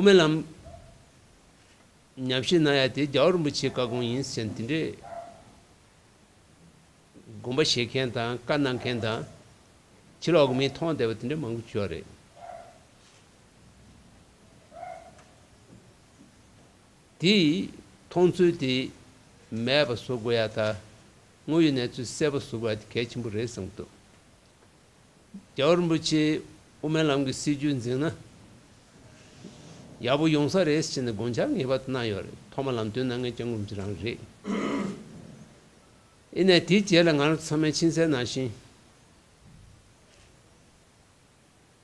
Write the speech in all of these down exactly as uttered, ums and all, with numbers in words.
དབུ་མའི་ལམ་ཉམས་ཞིབ་གནང་ཡ་དེ་རྒྱལ་བ་རིན་པོ་ཆེའི་བཀའ་དགོངས་ཡིན་ཟེར་དེ་འདྲས་དགོངས་པ་བཞེས་མཁན་དང་བཀའ་གནང་མཁན་དང་ཕྱི་ལོགས་ཀྱི་མིས་མཐོང་བསྡད་པ་དེ་འདྲས་མང་པོ་བྱུང་བ་རེད། དེས་མཐོང་ཚུལ་དེ་མེད་པ་བཟོ་དགོས་ཡ་དང་དངོས་ཡོད་གནས་ཚུལ་གསལ་པོ་བཟོ་དགོས་ཡ་དེ་གལ་ཆེན་པོ་རེད་བསམ་གྱི་འདུག་རྒྱལ་བ་རིན་པོ་ཆེས་དབུ་མའི་ལམ་གྱི་སྲིད་བྱུས་འཛིན་ན། ཡག་པོ་ཡོང་ས་རེད་ཟེར་ནས་དགོངས་འཆར་ངེས་པར་དུ་གནང་ཡོད་རེད། ཐོག་མ་ལམ་སྟོན་གནང་མཁན་སྐྱབས་མགོན་རིན་པོ་ཆེ་རང་རེད། ཡིན་ནའི་དེའི་རྗེས་ལ་ང་རང་ཚང་མས་མཁྱེན་གསལ་ནང་བཞིན།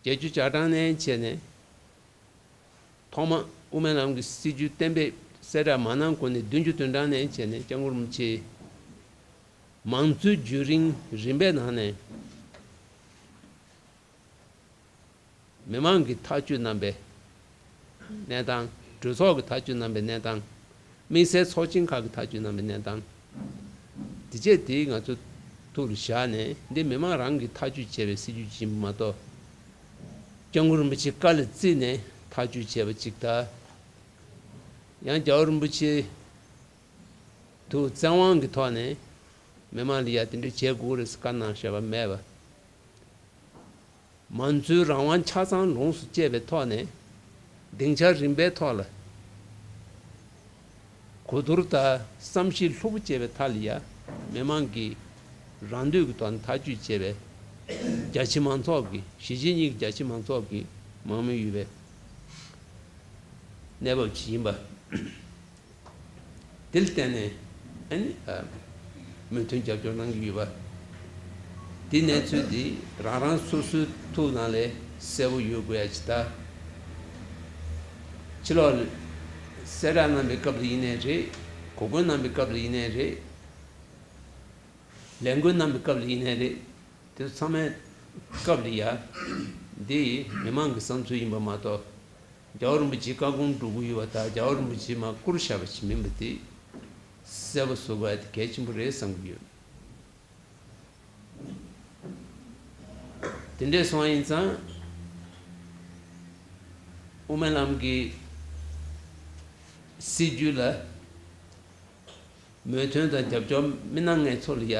བརྒྱད་ཅུ་གྱ་གྲངས་ནས་བྱས་ནས། ཐོག་མ་དབུ་མའི་ལམ་གྱི་སྲིད་བྱུས་གཏན་འབེབས་གསལ་བསྒྲགས་མ་གནང་གོང་ནས་བདུན་ཅུ་དོན་གྲངས་ནས་བྱས་ནས་སྐྱབས་མགོན་རིན་པོ་ཆེས་མང་གཙོའི་བརྒྱུད་རིམ་རིམ་པའི་ནང་ནས། མི་མང་གི་ཐག་གཅོད་གནང་པའི་གནས་སྟངས། གྲོས་ཚོགས་ཀྱི་ཐག་གཅོད་གནང་པའི་གནས་སྟངས། དམིགས་བསལ་ཚོགས་ཆེན་ཁག་གི་ཐག་གཅོད་གནང་པའི་གནས་སྟངས། དེ་བྱས་དེ་ང་ཚོ་ཐུགས་ལ་བཞག་ནས། འདི་མི་མང་རང་གིས་ཐག་གཅོད་བྱས་པའི་སྲིད་བྱུས་ཅིག་ཡིན་པ་མ་གཏོགས། སྐྱབས་མགོན་རིན་པོ་ཆེ་བཀའ་ལ་བརྩིས་ནས་ཐག་གཅོད་བྱས་པ་ཅིག་དང་། ཡང་རྒྱལ་བ་རིན་པོ་ཆེ་ཐུགས་བཙན་དབང་གི་ཐོག་ནས་མི་མང་ལ་ཡ་དེ་འདྲ་བྱེད་དགོས་རེད་ཟེར་བཀའ་གནང་བཞག་པ་མེད་པ། མང་གཙོའི་རང་དབང་ཆ་ཚང་ལོངས་སུ་སྤྱད་པའི་ཐོག་ནས། སྡིངས་ཆ་རིམ་པའི་ཐོག་ལ་གོ་བསྡུར་དང་བསམ་གཞིག་ལྷུག་པོ་བྱས་པའི་མཐའ་ལ་ཡ། མི་མང་གིས་རང་འདོད་ཀྱི་ཐོག་ནས་ཐག་གཅོད་བྱས་པའི་རྒྱ་ཆེ་མང་ཚོགས་ཀྱི། གཞིས་བྱེས་གཉིས་ཀྱི་རྒྱ་ཆེ་མང་ཚོགས་ཀྱི་མང་མོས་ཡོད་པའི་གནས་བབ་ཅིག་ཡིན་པ། དེ་ལ་བརྟེན་ནས་ཨ་ནི་ཨ་མོས་མཐུན་རྒྱབ་སྐྱོར་གནང་གི་ཡོད་པ། དེ་གནས་ཚུལ་དེ་རང་རང་སོ་སོའི་ཐུགས་ནང་ལ་གསལ་པོ་ཡོད་དགོས་ཡ་ཅིག་དང་། ཕྱི་ལོགས་ལ་གསལ་བསྒྲགས་གནང་པའི་སྐབས་ལ་ཡིན་ནའི་རེད། གོ་སྐོན་གནང་པའི་སྐབས་ལ་ཡིན་ནའི་རེད། ལས་འགུལ་གནང་པའི་སྐབས་ལ་ཡིན་ནའི་རེད། དེ་ཚང་མའི་སྐབས་ལ་ཡ། འདི་མི་མང་གི་བསམ་ཚུལ་ཡིན་པ་མ་གཏོགས། རྒྱལ་བ་རིན་པོ་ཆེའི་བཀའ་དགོངས་སྒྲུབ་ཀྱི་ཡོད་པ་དང་། རྒྱལ་བ་རིན་པོ་ཆེས་མར་བསྐུར་བཞག་པ་ཞིག་མིན་པ་དེ་གསལ་པོ་བཟོ་དགོས་ཡ་དེ་གལ་ཆེན་པོ་རེད་བསམ་གྱི་ཡོད། དེ་འདྲས་སོང་བ་ཡིན་ཙང་། དབུ་མའི་ལམ་གྱི་སྲིད་བྱུས་ལ་མོས་མཐུན་དང་རྒྱབ་སྐྱོར་མི་གནང་མཁན་ཚོ་ལ་ཡ།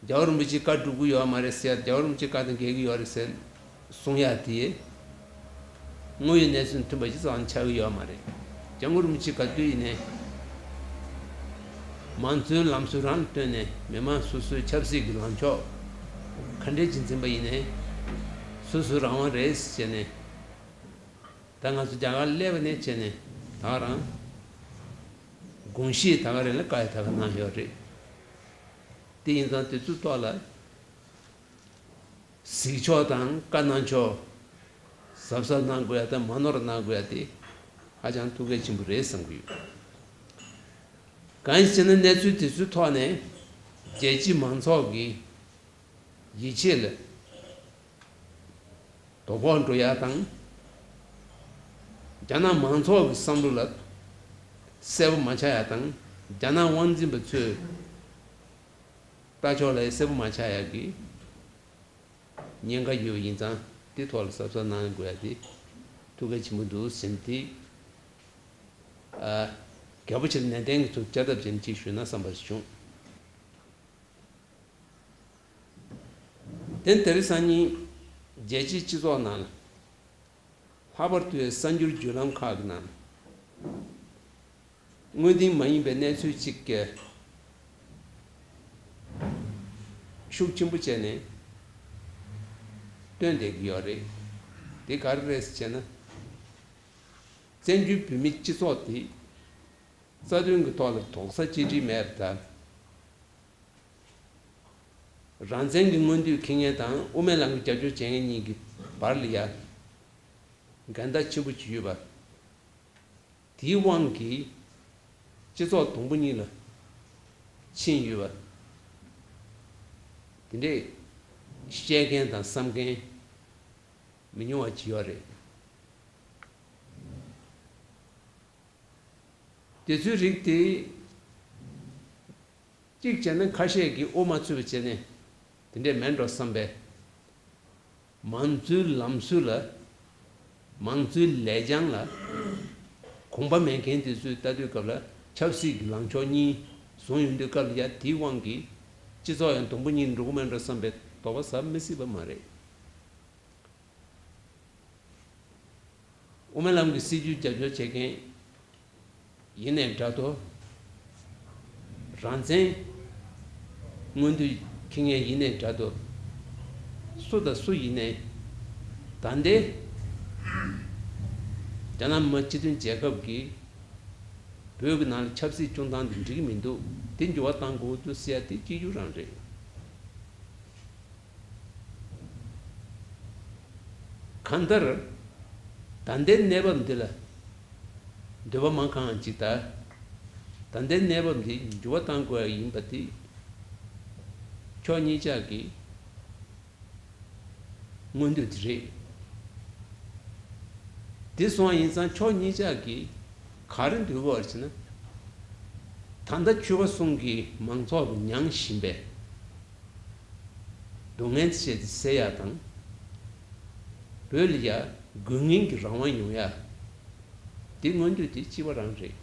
རྒྱལ་བ་རིན་པོ་ཆེས་བཀའ་སྒྲུབ་ཀྱི་ཡོད་མ་རེད་ཟེར། རྒྱལ་བ་རིན་པོ་ཆེ་བཀའ་དང་འགལ་གྱི་ཡོད་རེད་ཟེར་གསུང་ཡ་དེ། དངོས་ཡོད་གནས་ཚུལ་མཐུན་པ་ཅིག་ཙམ་ཆགས་ཀྱི་ཡོད་མ་རེད། སྐྱབས་མགོན་རིན་པོ་ཆེས་ག་དུས་ཡིན་ནའི་མང་གཙོའི་ལམ་སྲོལ་རང་ལ་བསྟུན་ནས། མི་མང་སོ་སོའི་ཆབ་སྲིད་ཀྱི་ལངས་ཕྱོགས་ག་འདྲས་ཅིག་འཛིན་པ་ཡིན་ནའི་སོ་སོའི་རང་དབང་རེད་ཟེར་ནས། ད་ང་ཚོ་རྒྱ་གར་སླེབས་པ་ནས་བྱས་ནས་ད་ག་རང་དགོངས་གཞི་ད་ག་རང་ལ་བཀའ་ཡང་ད་ག་གནང་ཡོད་རེད། དེ་ཡིན་ཙང་དེ་ཚོའི་ཐོག་ལ་གཟིགས་ཕྱོགས་དང་བཀའ་གནང་ཕྱོགས། གཟབ་གཟབ་གནང་དགོས་ཡ་དང་མ་ནོར་གནང་དགོས་ཡ་དེ་ཧ་ཅང་ཐུགས་གལ་ཆེན་པོ་རེད་བསམ་གྱི་ཡོད། གང་ཡིན་ཟེར་ན་གནས་ཚུལ་དེ་ཚོའི་ཐོག་ནས་རྒྱལ་སྤྱིའི་མང་ཚོགས་ཀྱི་ཡིད་ཆེས་ལ་དོ་ཕོག་འགྲོ་ཡ་དང་། རྒྱ་ནག་མང་ཚོགས་ཀྱི་བསམ་བློ་ལ་གསལ་པོ་མ་ཆགས་ཡ་དང་། རྒྱ་ནག་དབང་འཛིན་པ་ཚོས་ལྟ་ཕྱོགས་ལ་གསལ་པོ་མ་ཆགས་ཡ་གི་ཉེན་ཁ་ཡོད་པ་ཡིན་ཙང་། དེ་ཐོག་ལ་གཟབ་གཟབ་གནང་དགོས་ཡ་དེ་ཐུགས་གལ་ཆེན་པོ་འདུག་ཟེར་ནས་དེ། ཨ། རྒྱ་པོ་ཆེར་ནན་ཏན་གྱིས་ཐུགས་བཅར་ཐབས་བྱས་ནས་ཅིག་ཞུས་ན་བསམ་པ་བྱུང་། དེ་དེ་རིང་སང་ཉིན་རྒྱལ་སྤྱིའི་སྤྱི་ཚོགས་ནང་ལ་ལྷག་པར་དུ་གསར་འགྱུར་བརྒྱུད་ལམ་ཁག་གི་ནང་དངོས་བདེན་མ་ཡིན་པའི་གནས་ཚུལ་གཅིག་གིས་ཤུགས་ཆེན་པོ་བྱས་ནས་སྟོན་བསྡད་ཀྱི་ཡོད་རེད། དེ་ག་རེ་རེད་ཟེར་བྱས་ན། བཙན་བྱོལ་བོད་མིའི་སྤྱི་ཚོགས་དེ་རྩ་དོན་གྱི་ཐོག་ལ་རྡོག་རྩ་གཅིག་སྒྲིལ་མེད་པ་དང་། རང་བཙན་གྱི་མངོན་འདོད་འཁྱེར་མཁན་དང་དབུ་མའི་ལམ་གྱི་རྒྱབ་སྐྱོར་བྱེད་མཁན་གཉིས་ཀྱི་བར་ལ་ཡ་འགལ་ཟླ་ཆེན་པོ་ཅིག་ཡོད་པ། དེའི་དབང་གིས་སྤྱི་ཚོགས་དང་པོ་གཉིས་ལ་ཕྱིན་ཡོད་པ། དེ་འདྲས་བཤད་མཁན་དང་བསམ་མཁན་མི་ཉུང་བ་ཅིག་ཡོད་རེད། དེ་ཚོའི་རིགས་དེ་གཅིག་བྱས་ན་ཁ་ཤས་ཀྱིས་དབུ་མ་ཚུད་པ་བྱས་ནས་དེ་འདྲས་མིན་འགྲོ་བསམ་པའི་མང་གཙོའི་ལམ་སྲོལ་ལ་ མང་གཙོའི་ལེགས་བྱང་ལ་དགོངས་པ་མེད་མཁན་དེ་ཚོས་ལྟ་དུས་སྐབས་ལ་ཆབ་སྲིད་ཀྱི་ལངས་ཕྱོགས་གཉིས་བཟུང་ཡོང་དུས་སྐབས་ལ་ཡ་དེའི་དབང་གིས་སྤྱི་ཚོགས་ཡང་དུམ་བུ་གཉིས་འགྲོ་གི་མེད་འགྲོ་བསམ་པའི་དོགས་པ་ཟ་མི་སྲིད་པ་མ་རེད། དབུ་མའི་ལམ་གྱི་སྲིད་བྱུས་རྒྱབ་སྐྱོར་བྱེད་མཁན་ཡིན་ནའི་འདྲ་དོ། རང་བཙན་མངོན་འདོད་འཁྱེར་མཁན་ཡིན་ནའི་འདྲ་དོ། སུ་དང་སུ་ཡིན་ནའི་ད་ལྟའི་རྒྱ་ནག་མི་དམངས་སྤྱི་མཐུན་རྒྱལ་ཁབ་ཀྱིས་བོད་ཀྱི་ནང་ལ་ཆབ་སྲིད་སྐྱོང་སྟངས་འདི་འགྲིག་གི་མི་འདུག་དེ་འགྱུར་བ་གཏང་དགོས་འདུག་ཟེར་ཡ་དེ་གཅིག་གྱུར་རང་རེད། གང་ལྟར། ད་ལྟའི་གནས་བབ་འདི་ལ་འདོད་པ་མང་གང་ཅིག་དང་། ད་ལྟའི་གནས་བབ་འདི་འགྱུར་བ་གཏང་དགོས་ཡ་ཡིན་པ་དེ་ཕྱོགས་གཉིས་ཆ་གི་མངོན་འདོད་དེ་རེད། དེ་སོང་བ་ཡིན་ཙང་ཕྱོགས་གཉིས་ཆ་གི་ག་རེ་འདོད་དགོས་རེད་ཟེར་ན། ད་ལྟ་ཆོལ་ཁ་གསུམ་གྱི་མང་ཚོགས་ཀྱིས་མྱངས་བཞིན་པའི་སྡུག་བསྔལ་ཆེ་དེ་སེལ་ཡག་དང་། བོད་ལ་ཡ་དགོས་ངེས་ཀྱི་རང་དབང་ཡོང་ཡག་དེ་མངོན་འདོད་དེ་གཅིག་པ་རང་རེད།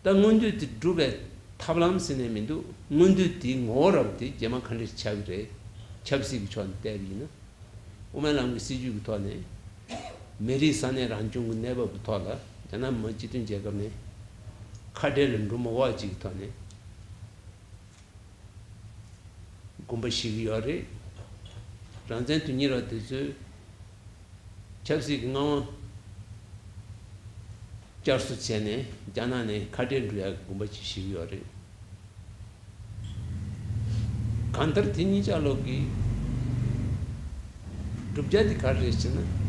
ད་མངོན་འདོད་དེ་སྒྲུབ་པའི་ཐབས་ལམ་ཟེར་ནས་མི་འདུག་མངོན་འདོད་དེའི་ངོ་བོ་རབ་དེ་རྗེས་མ་ག་འདྲ་ཆགས་ཀྱི་རེད། ཆབ་སྲིད་ཀྱི་ཕྱོགས་ནས་བལྟས་པ་ཡིན་ན། དབུ་མའི་ལམ་གྱི་སྲིད་བྱུས་ཀྱི་ཐོག་ནས་མི་རིགས་ས་གནས་རང་སྐྱོང་གི་གནས་བབ་ཀྱི་ཐོག་ལ་རྒྱ་ནག་མི་དམངས་སྤྱི་མཐུན་རྒྱལ་ཁབ་ནས་ཁ་བྲལ་ལ་འགྲོ་མ་དགོས་པ་ཅིག་གི་ཐོག་ནས། དགོངས་པ་བཞེས་ཀྱི་ཡོད་རེད། རང་བཙན་དོན་གཉེར་བ་དེ་ཚོས་ཆབ་སྲིད་ཀྱི་མངའ་དབང་བསྐྱར་གསོ་བྱས་ནས་རྒྱ་ནག་ནས་ཁ་བྲལ་འགྲོ་ཡག་གི་དགོངས་པ་ཅིག་བཞེས་ཀྱི་ཡོད་རེད། གང་ལྟར་དེ་གཉིས་ཆ་ལོག་གི་བསྒྲུབ་བྱ་དེ་ག་རེ་རེད་ཟེར་ན།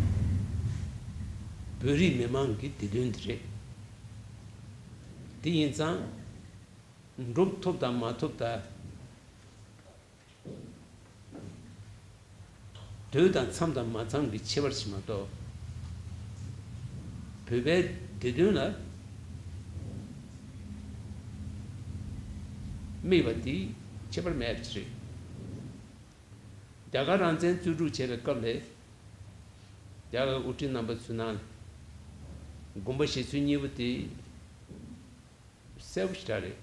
བོད་རིགས་མི་མང་གི་བདེ་དོན་དེ་རེད། དེ་ཡིན་ཙང་། འགྲུབ་ཐུབ་དང་མ་ཐུབ་དང་། དུས་དང་མཚམས་དང་མ་མཚམས་ཀྱི་ཁྱད་པར་ཞིག་མ་གཏོགས། བོད་པའི་བདེ་དོན་ལ་དམིགས་པ་དེ་ཁྱད་པར་མེད་པ་ཞིག་རེད། རྒྱ་གར་རང་བཙན་རྩོད་སྒྲུག་བྱས་པའི་སྐབས་ལས། རྒྱ་གར་དབུ་ཁྲིད་རྣམ་པ་ཚོའི་ནང་དགོངས་པ་བཞེས་ཚུལ་གཉིས་པོ་དེ་གསལ་པོ་ཞེ་དྲག་རེད།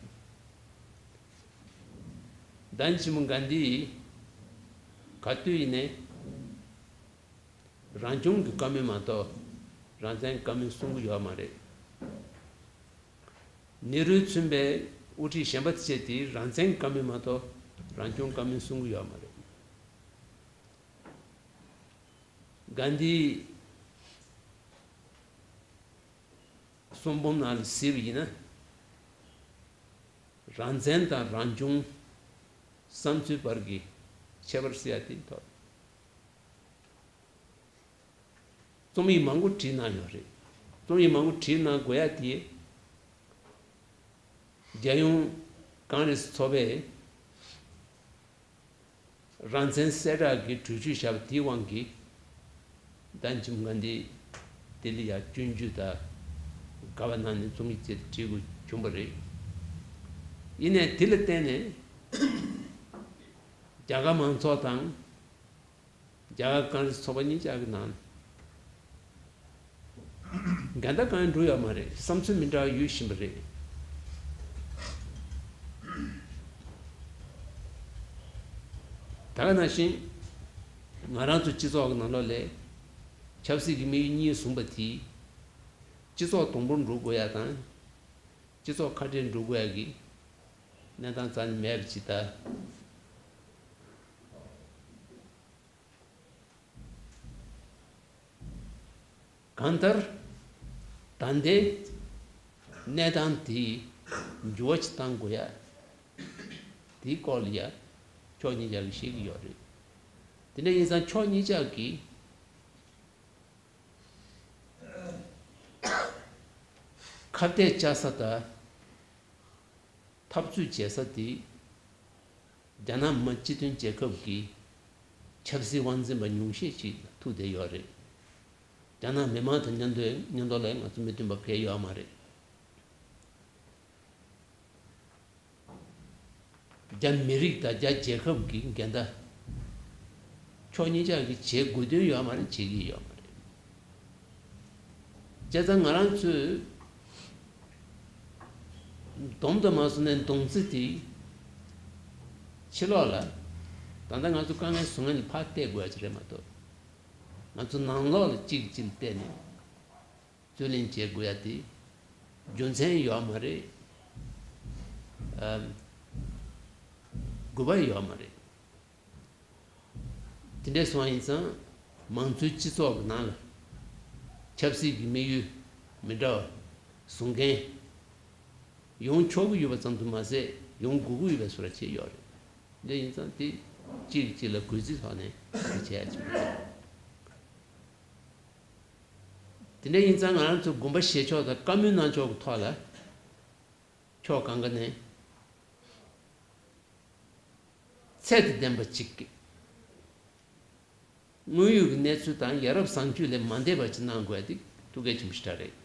ལྡན་ཆེན་མོ་གྷན་དྷིས་ག་དུས་ཡིན་ནའི་རང་སྐྱོང་གི་བཀའ་མོལ་མ་གཏོགས་རང་བཙན་བཀའ་མོལ་གསུང་གི་ཡོད་མ་རེད། ནེ་རུས་མཚོན་པའི་དབུ་ཁྲིད་གཞན་པ་བཅས་དེས་རང་བཙན་གྱི་བཀའ་མོལ་མ་གཏོགས་རང་སྐྱོང་བཀའ་མོལ་གསུང་གི་ཡོད་མ་རེད། གྷན་དྷིའི་གསུང་འབུམ་ནང་ལ་གཟིགས་པ་ཡིན་ན། རང་བཙན་དང་རང་སྐྱོང་བསམ་ཚུལ་བར་གྱི་ཁྱད་པར་ཟེར་ཡ་དེ་ཐོག་རྩོམ་ཡིག་མང་པོ་བྲིས་གནང་ཡོད་རེད། རྩོམ་ཡིག་མང་པོ་བྲིས་གནང་དགོས་ཡ་དེ། རྒྱལ་ཡོངས་ཀོང་རེས་ཚོགས་པས་རང་བཙན་གསལ་བསྒྲགས་ཀྱི་གྲོས་ཆོད་བཞག་པ་དེའི་དབང་གིས། ལྡན་ཆེན་མོ་གྷན་དྷི་ལྡི་ལི་ཡར་སྐྱོན་བརྗོད་དང་དགའ་བ་གནང་ནས་རྩོམ་ཡིག་དེ་བྲིས་དགོས་བྱུང་བ་རེད། ཡིན་ནའི་དེ་ལ་བརྟེན་ནས་རྒྱ་གར་མང་ཚོགས་དང་། རྒྱ་གར་ཀོང་རེས་ཚོགས་པ་གཉིས་ཆ་གི་ནང་འགལ་ཟླ་གང་ཡང་འགྲོ་ཡོད་མ་རེད། བསམ་ཚུལ་མི་འདྲ་བ་ཡོད་བཞིན་པ་རེད། ད་ག་ནང་བཞིན་ང་རང་ཚོ་སྤྱི་ཚོགས་ཀྱི་ནང་ལོགས་ལ་ཆབ་སྲིད་ཀྱི་དམིགས་ཡུལ་གཉིས་བཟུང་པ་དེས་སྤྱི་ཚོགས་དང་པོར་འགྲོ་དགོས་ཡ་དང་། སྤྱི་ཚོགས་ཁ་བྲལ་འགྲོ་དགོས་ཡ་གི་གནས་སྟངས་རྩ་ནས་མེད་པ་ཅིག་ད། གང་ལྟར། ད་ལྟའི་གནས་སྟངས་དེ་འགྱུར་བ་ཅིག་གཏང་དགོས་ཡ། དེའི་སྐོར་ལ་ཡ་ཕྱོགས་གཉིས་ཆ་གིས་བཤད་ཀྱི་ཡོད་རེད། དེ་འདྲ་ཡིན་ཙང་ཕྱོགས་གཉིས་ཆ་གིས་ཁ་གཏད་བཅའ་ས་དང་འཐབ་རྩོད་བྱེད་ས་དེ། རྒྱ་ནག་མི་དམངས་སྤྱི་མཐུན་རྒྱལ་ཁབ་ཀྱི་ཆབ་སྲིད་དབང་འཛིན་པ་ཉུང་ཤས་ཤིག་ལ་ཐུག་བསྡད་ཡོད་རེད། རྒྱ་ནག་མི་མང་དང་མཉམ་དུ་མཉམ་དུ་ལ་ང་ཚོ་མི་མཐུན་པ་གང་ཡང་ཡོད་མ་རེད། རྒྱ་མི་རིགས་དང་རྒྱ་རྒྱལ་ཁབ་ཀྱི་འགལ་ཟླ་ ཕྱོགས་གཉིས་ཆ་གིས་བྱེད་དགོས་དོན་ཡོད་མ་རེད། བྱེད་ཀྱི་ཡོད་མ་རེད། བྱས་ཙང་ང་རང་ཚོས་སྡོམ་དུ་མ་སོང་ནས་སྡོམ་རྩིས་དེ་ཕྱི་ལོགས་ལ། ད་ལྟ་ང་ཚོ་དཀའ་ངལ་བཟོ་མཁན་ལ་ཕར་བལྟས་དགོས་ཡ་ཅིག་རེད་མ་གཏོགས། ང་ཚོ་ནང་ལོགས་ལ་གཅིག་གཅིག་ལ་བལྟས་ནས་རྩོད་ལེན་བྱེད་དགོས་ཡ་དེ་རྒྱུ་མཚན་ཡོད་མ་རེད། ཨ། དགོས་པ་ཡོད་མ་རེད། དེ་འདྲ་སོང་བ་ཡིན་ཙང་། མང་གཙོའི་སྤྱི་ཚོགས་ཀྱི་ནང་ལ་ཆབ་སྲིད་ཀྱི་དམིགས་ཡུལ་མི་འདྲ་བ་བཟུང་མཁན་ཡོང་ཆོག་གི་ཡོད་པ་ཙམ་དུ་མ་ཟད། ཡོང་དགོས་ཀྱི་ཡོད་པའི་བཟོ་འདྲ་བྱས་ཡོད་རེད། འདི་ཡིན་ཙང་དེ་གཅིག་གིས་གཅིག་ལ་གུས་བརྩི་ཐོག་ནས་དེ་བྱས་ཡ་ཅིག་རེད། དེ་འདྲ་ཡིན་ཙང་ང་རང་ཚོ་དགོངས་པ་བཞེས་ཕྱོགས་དང་བཀའ་མོལ་གནང་ཕྱོགས་ཀྱི་ཐོག་ལ། ཕྱོགས་གང་ག་ནས་ཚད་དང་ལྡན་པ་ཅིག་གིས། དངོས་ཡོད་ཀྱི་གནས་ཚུལ་དང་ཡ་རབས་བཟང་སྤྱོད་ལས་མ་འདས་པ་ཅིག་གནང་དགོས་ཡ་དེ་ཐུགས་གལ་ཆེན་པོ་ཞེ་དྲག་རེད།